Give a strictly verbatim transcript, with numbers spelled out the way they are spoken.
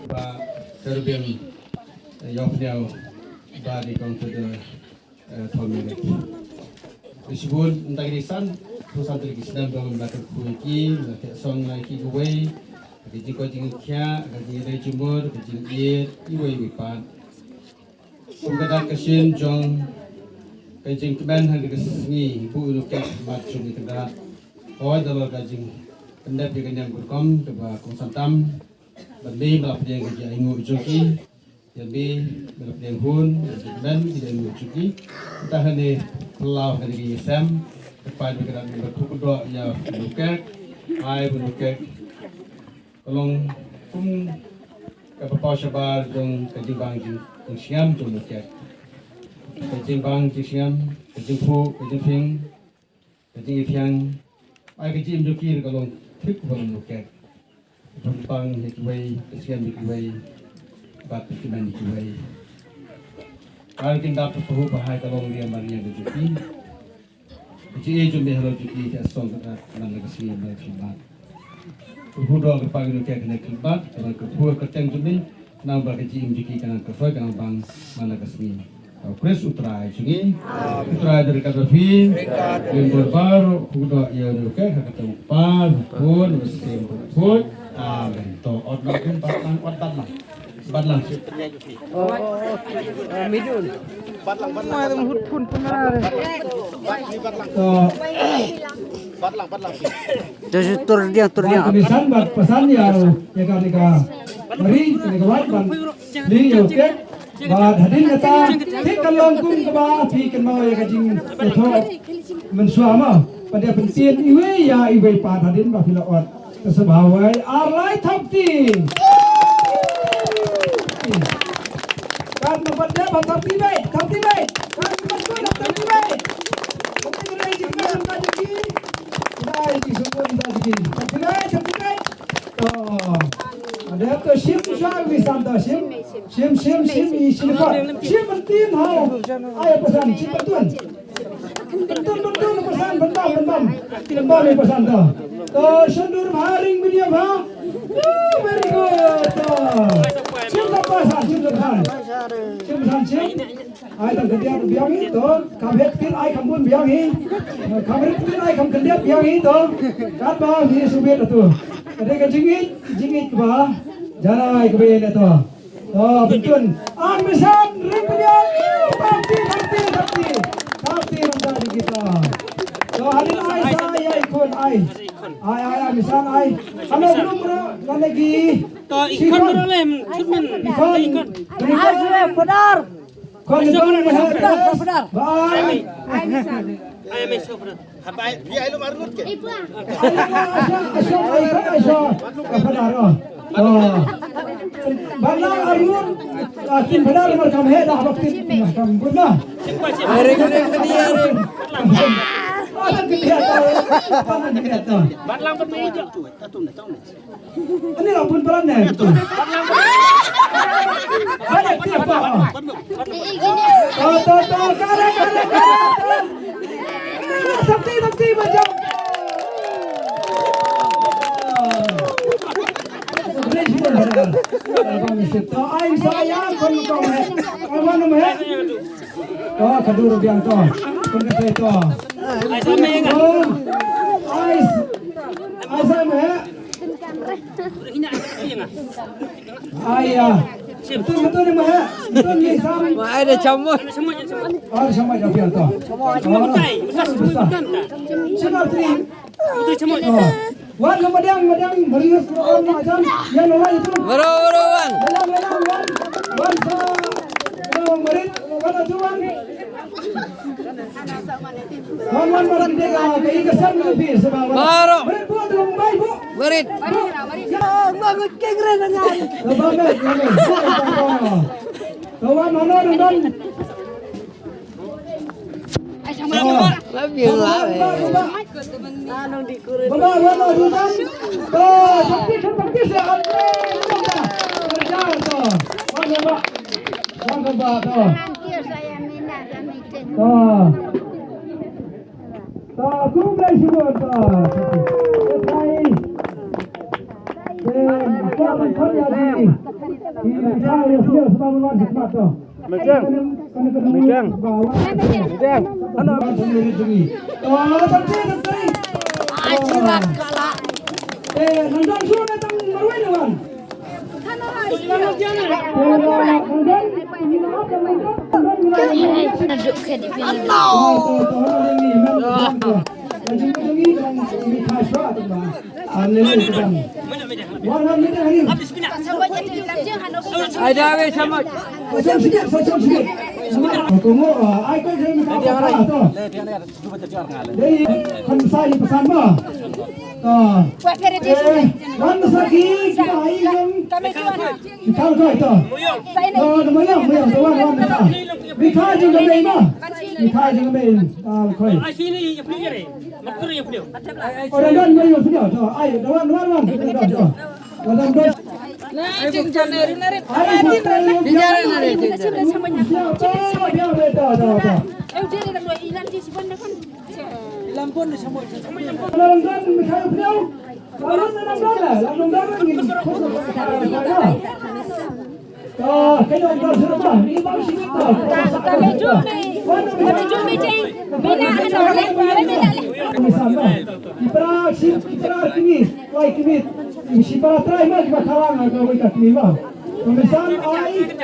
Ba terbiang, eh, ïa pynïaw ba di kong tu de, eh, thon minit. Shibun, nta ki san, tu san tylli ki snem dong, la ka khuiki, la ka song, la ki kawei, ka jingkoit jingkhiah, ka jingdei jingmut, ka jingïeit, iwei iwei pat. Kum ka dak ka shin jong ka jingkmen ha ka sngi, bu inu kek mat jong ka dak. Hoi da la ka jingpyndep ïa ka niam ka rukom kaba kongsan tam. Ban dei ba la pdiang ka jingaiñguh jong ki. Ïa bi ba la pdiang hun, ïa jingkmen ki jingaiñguh jong ki. Te hangne phyllaw ka dei ki sem. Ka pai ba ka dak ba khudoh ïa bu kek. Ai bu kek. Ka long kum kaba paw shabar jong ka jingbang jing, jingsngem jong u kek. Ka jingbang jingsngem, ka jingphuh, ka jingphieng, ka jingithiang. Ai ka jingim jong ki ka long thik bad u kek. Ban pang ïa kiwei, ka sngem ïa kiwei, bad ka kmen ïa kiwei. Ai kin dap pahuh pahai ka long riam ban riam ka jong ki. Ka jingim jong me halor jong ki ka song ka man la ka sngi man la ka khmat. Ka phuh dong ka pang jong ki ka ne khmat, ka man ka phuh ka teng jong me, nang ba ka jingim jong ki ka nang ka soi ka nang bang man la ka sngi. Ka Khrist U Trai jong ngi. U Trai da ryngkat bad phi. Lim bor baroh, phuh dong ïa u ka ka tong pa, pun, mesim, pun. Amen. To, ot lang, bat lang, ot bat lang. Bat lang. Oh, oh, oh. Ah, midun. Bat lang, bat lang. Mai tong hut phun phun na re. To. Bat lang, bat lang. Tur, tur dia, tur dia. Bat kemisan, bat pesan ya, ya kan, ya kan. Mari, ya kan, bat, bat. Ni, ya, okey. Bad hadien kata, te kan long kum kaba phi kynmaw ïa ka jingïathoh mynshuwa mo. Pat ïa pyntip iwei ïa iwei pat hadien ba phi la ot. Te sngewbha wei ar lai thapti. Kan nang pat ïa ba thapti beit, thapti beit. Kan nang pat ïa ba thapti beit. Thapti beit, jingkmen ka jingkmen. Dai jingsngewbha dai jingkmen. Thapti beit, thapti beit. To. Ada to shim shuwa wi san to shim. Shim, shim, shim, i shim ko. Shim myntin hau. Ai, pesan, shim pyntun. Pyntun, pyntun, pesan, pyntun, pyntun. Pyntun, i pesan to. To, shondur bha, ring bniah bha. Woo, very good. To. Shim to pesan, shim to pesan. Shim pesan, shim. Ai tang khyndiat biang hi to, kam heh ktien ai kam bun biang hi. Kam heh ktien ai kam khyndiat biang hi to. Katba hi subit to. Ka dei ka jingïeit, jingïeit kaba janai kaba ïeit to. To, pyntun. Ar misan, ring bniah. Thapti, thapti, thapti. Thapti, thapti, kita. To, hadien ai sa, ai, ai, khun, ai. Ai, ai, ai, misan, ai. Halo, belum, bro. Lagi. To, ikhon, bro, lem. Ikhon. Ikhon. Ai, sudah, benar. Khublei shibun, Bah. Bye. Ai, ai, ai, ai, ai. Haba ai, phi ai lum arngut ke? Ai, ai, ai, ai, ai, ai, ai, ai. Bala arngut, ah, kin bala arngut kam he dah bak kin kam bun lah. Arngut, arngut, arngut. Bala kin dia tahu. Bala kin dia tahu. Bala kin dia tahu. Ani la bun bran ne tu. Bana ti apa? To, to, to, kare, kare, kare. Sakti, sakti, bajak. Abang Yusuf, to, ai, saya, kon, kon, eh. Abang, eh. To, ka dur biang to. Pun ka to. Ai sa me ga. To. Ai. Ai sa me. Ai ya. Betul, betul ni me. Betul ni sam. Ma ai da chamot. Ai chamot biang to. Chamot tri. Wan ka madang, madang, merius ko on majan, yan ora itu. Bro, bro, wan. Madang, madang, wan. Wan sa, wan merit, wan atu wan. Wan, wan, wan, kita ka, ka ika san lebih sebab. Bro. Merit buat dulu, baik, Bu. Merit. Bu. Ya, nggak ngekeng re nanya. Coba, Met, ya, Met. Coba, mana dengan Ta. Ta, khublei shibun ta. Te, te, Wan sa ki, ki ai jong. Ki kal ko ito. To, to, mayam, mayam, to, wan, wan, ito. Ki kal jong ka mei ma. Ki kal jong ka mei. Ah, ko. Ora don mei yo sini, to. Ai, to, wan, wan, wan. To, to, to. Wan, wan, wan. Ai, to, to, to. Para trai ma kiba khalang ha kawei ka kmie ma. Komisan ai